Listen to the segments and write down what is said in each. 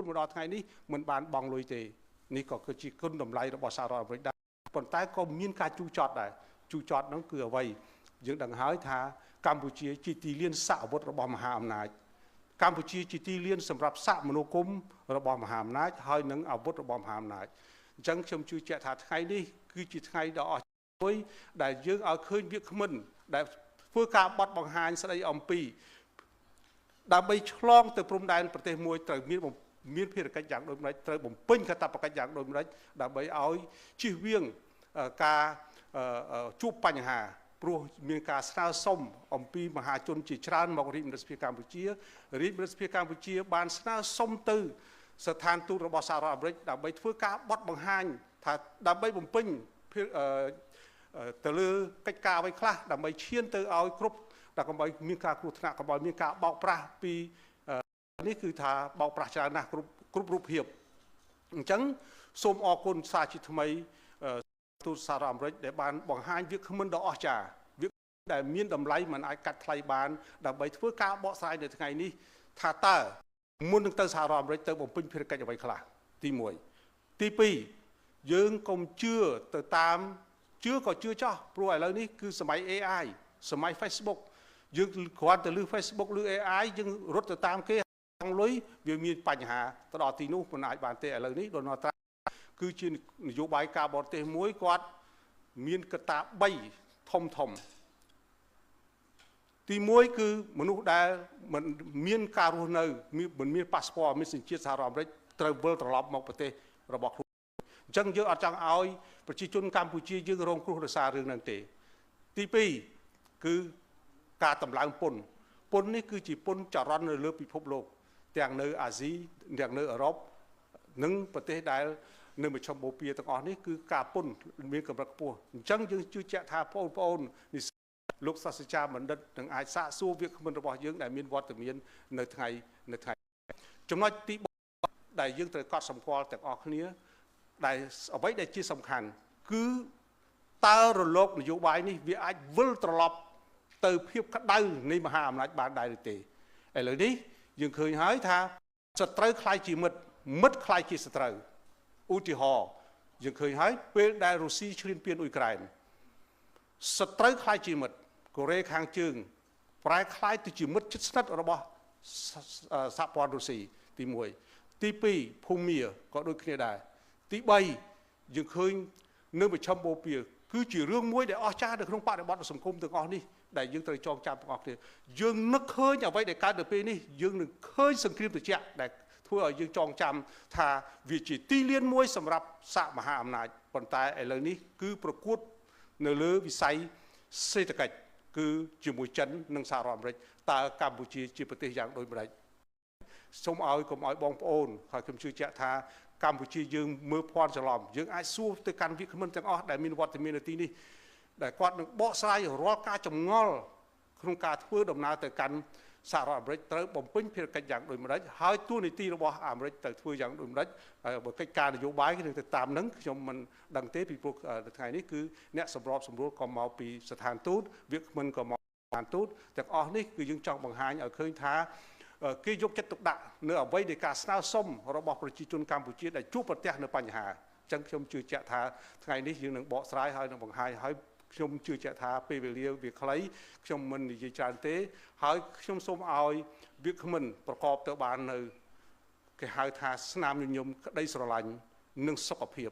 មកដល់ថ្ងៃនេះមិនបានបង់លុយទេនេះក៏គឺជាគុណតម្លៃរបស់សហរដ្ឋអាមេរិកដែរប៉ុន្តែក៏មានការជូរចត់ដែរជូរចត់ហ្នឹងគឺអ្វីយើងដឹងហើយថាកម្ពុជាជាទីលានសាក់អាវុធរបស់មហាអំណាចកម្ពុជាជាទីលានសម្រាប់សាក់មនោគមរបស់មហាអំណាចហើយនិងអាវុធរបស់មហាអំណាចអញ្ចឹងខ្ញុំជឿជាក់ថាថ្ងៃនេះគឺជាថ្ងៃដ៏អស្ចារ្យមួយដែលយើងឲ្យឃើញវាគ្មិនដែលធ្វើការបត់បង្ហាញស្ដីអំពីដើម្បីឆ្លងទៅព្រំដែនប្រទេសមួយត្រូវមានភារកិច្ចយ៉ាងដូចម្តេចត្រូវបំពេញកាតព្វកិច្ចយ៉ាងដូចម្តេចដើម្បីឲ្យជៀសវាងការជួបបញ្ហាព្រោះមានការស្នើសុំអំពីមហាជនជាច្រើនមករាជបណ្ឌិត្យសភាកម្ពុជារាជបណ្ឌិត្យសភាកម្ពុជាបានស្នើសុំទៅស្ថានទូតរបស់សហរដ្ឋអាមេរិកដើម្បីធ្វើការបត់បង្ហាញថាដើម្បីបំពេញទៅលើកិច្ចការអ្វីខ្លះដើម្បីឈានទៅឲ្យគ្រប់តែកុំឲ្យមានការគ្រោះថ្នាក់កុំឲ្យមានការបោកប្រាស់ពីនេះគឺថាបោកប្រាស់ច្រើនណាស់គ្រប់រូបភាពអញ្ចឹងសូមអរគុណសាជាថ្មីទូតសហរដ្ឋអាមេរិកដែលបានបង្ហាញវាគ្មិនដ៏អស្ចារ្យវាដែលមានតម្លៃមិនអាចកាត់ថ្លៃបានដើម្បីធ្វើការបកស្រាយនៅថ្ងៃនេះថាតើមុននឹងទៅសហរដ្ឋអាមេរិកទៅបំពេញភារកិច្ចអ្វីខ្លះទី1ទី2យើងកុំជឿទៅតាមជឿក៏ជឿចោះព្រោះឥឡូវនេះគឺសម័យ AI សម័យ Facebook យើងគ្រាន់តែលឺ Facebook លឺ AI យើងរត់ទៅតាមគេលុយវាមានបញ្ហាទៅដល់ទីនោះមិនអាចបានទេឥឡូវនេះដូណាល់ត្រាំគឺជានយោបាយការបរទេសមួយគាត់មានកត្តា3ធំធំទី1គឺមនុស្សដែលមិនមានការរស់នៅមិនមានប៉ាសពតមានសញ្ជាតិសហរដ្ឋអាមេរិកត្រូវវិលត្រឡប់មកប្រទេសរបស់ខ្លួនអញ្ចឹងយើងអត់ចង់ឲ្យប្រជាជនកម្ពុជាយើងរងគ្រោះដោយសាររឿងហ្នឹងទេទី2គឺការតម្លើងពន្ធពន្ធនេះគឺជាពន្ធចរន្តនៅលើពិភពលោកទាំងនៅអាស៊ីទាំងនៅអឺរ៉ុបនិងប្រទេសដែលនៅមជ្ឈមបូព៌ាទាំងអស់នេះគឺការពន្ធមានកម្រិតខ្ពស់អញ្ចឹងយើងជឿជាក់ថាបងប្អូននិស្សិតលោកសាស្ត្រាចារ្យបណ្ឌិតនឹងអាចសាកសួរវាគ្មិនរបស់យើងដែលមានវត្តមាននៅថ្ងៃចំណុចទី3ដែលយើងត្រូវកត់សម្គាល់ទាំងអស់គ្នាដែលអ្វីដែលជាសំខាន់គឺតើរលកនយោបាយនេះវាអាចវិលត្រឡប់ទៅភាពក្តៅនៃមហាអំណាចបានដែរឬទេឥឡូវនេះយើងឃើញហើយថាសត្រូវក្លាយជាមិត្តមិត្តក្លាយជាសត្រូវឧទាហរណ៍យើងឃើញហើយពេលដែលរុស្ស៊ីឈ្លានពានអ៊ុយក្រែនសត្រូវក្លាយជាមិត្តកូរ៉េខាងជើងប្រែក្លាយទៅជាមិត្តជិតស្និទ្ធរបស់សហព័ន្ធរុស្ស៊ីទី1ទី2ភូមាក៏ដូចគ្នាដែរទី3យើងឃើញនៅមជ្ឈមបូព៌ាគឺជារឿងមួយដែលអស្ចារ្យនៅក្នុងបរិបទសង្គមទាំងអស់នេះដែលយើងត្រូវចងចាំទាំងអស់គ្នាយើងនឹកឃើញអ្វីដែលកើតនៅពេលនេះយើងនឹងឃើញសង្គ្រាមត្រជាក់ដែលធ្វើឲ្យយើងចងចាំថាវាជាទីលានមួយសម្រាប់សហមហាអំណាចប៉ុន្តែឥឡូវនេះគឺប្រកួតនៅលើវិស័យសេដ្ឋកិច្ចគឺជាមួយចិននិងសហរដ្ឋអាមេរិកតើកម្ពុជាជាប្រទេសយ៉ាងដូចម្តេចសូមឲ្យកុំឲ្យបងប្អូនហើយខ្ញុំជឿជាក់ថាកម្ពុជាយើងមើលភ័ន្តច្រឡំយើងអាចសួរទៅកាន់វាគ្មិនទាំងអស់ដែលមានវត្តមាននៅទីនេះដែលគាត់នឹងបកស្រាយរាល់ការចម្ងល់ក្នុងការធ្វើដំណើរទៅកាន់សហរដ្ឋអាមេរិកត្រូវបំពេញភារកិច្ចយ៉ាងដូចម្តេចហើយតួនាទីរបស់អាមេរិកត្រូវធ្វើយ៉ាងដូចម្តេចហើយបើកិច្ចការនយោបាយនឹងទៅតាមនឹងខ្ញុំមិនដឹងទេពីព្រោះថ្ងៃនេះគឺអ្នកសម្របសម្រួលក៏មកពីស្ថានទូតវាគ្មិនក៏មកស្ថានទូតទាំងអស់នេះគឺយើងចង់បង្ហាញឲ្យឃើញថាគេយកចិត្តទុកដាក់នៅអ្វីនៃការស្នើសុំរបស់ប្រជាជនកម្ពុជាដែលជួបប្រទះនៅបញ្ហាអញ្ចឹងខ្ញុំជឿជាក់ថាថ្ងៃនេះយើងនឹងបកស្រាយហើយនឹងបង្ហាញហើយខ្ញុំជឿជាក់ថាពេលវេលាវាខ្លីខ្ញុំមិននិយាយច្រើនទេហើយខ្ញុំសូមឲ្យវាគ្មិនប្រកបទៅបាននៅគេហៅថាស្នាមញញឹមក្តីស្រឡាញ់និងសុខភាព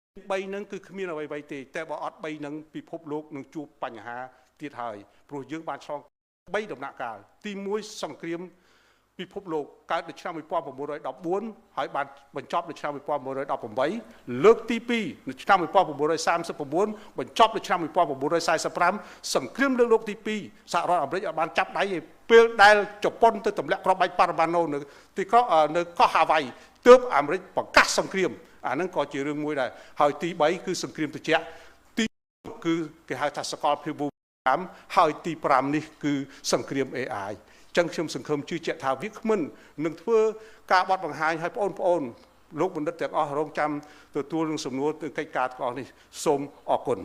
3នឹងគឺគ្មានអ្វីៗទេតែបើអត់3នឹងពិភពលោកនឹងជួបបញ្ហាទៀតហើយព្រោះយើងបានឆ្លង3ដំណាក់កាលទី1សង្គ្រាមពិភពលោកកើតនៅឆ្នាំ1914ហើយបានបញ្ចប់នៅឆ្នាំ1918លើកទី2នៅឆ្នាំ1939បញ្ចប់នៅឆ្នាំ1945សង្គ្រាមលើកលោកទី2សហរដ្ឋអាមេរិកបានចាប់ដៃឯពេលដែលជប៉ុនទៅទម្លាក់គ្រាប់បែកប៉ារ៉ាម៉ាណូនៅទីក្រុងនៅកោះហាវ៉ៃទើបអាមេរិកប្រកាសសង្គ្រាមអាហ្នឹងក៏ជារឿងមួយដែរហើយទី3គឺសង្គ្រាមត្រជាក់ទីគឺគេហៅថាសកលភាវូ5ហើយទី5នេះគឺសង្គ្រាម AI ចឹងខ្ញុំសង្ឃឹមជឿជាក់ថាវាគ្មិននឹងធ្វើការបត់បង្ហាញឲ្យបងប្អូនលោកបណ្ឌិតទាំងអស់រងចាំទទួលនឹងសំណួរទៅកិច្ចការទាំងអស់នេះសូមអរគុណ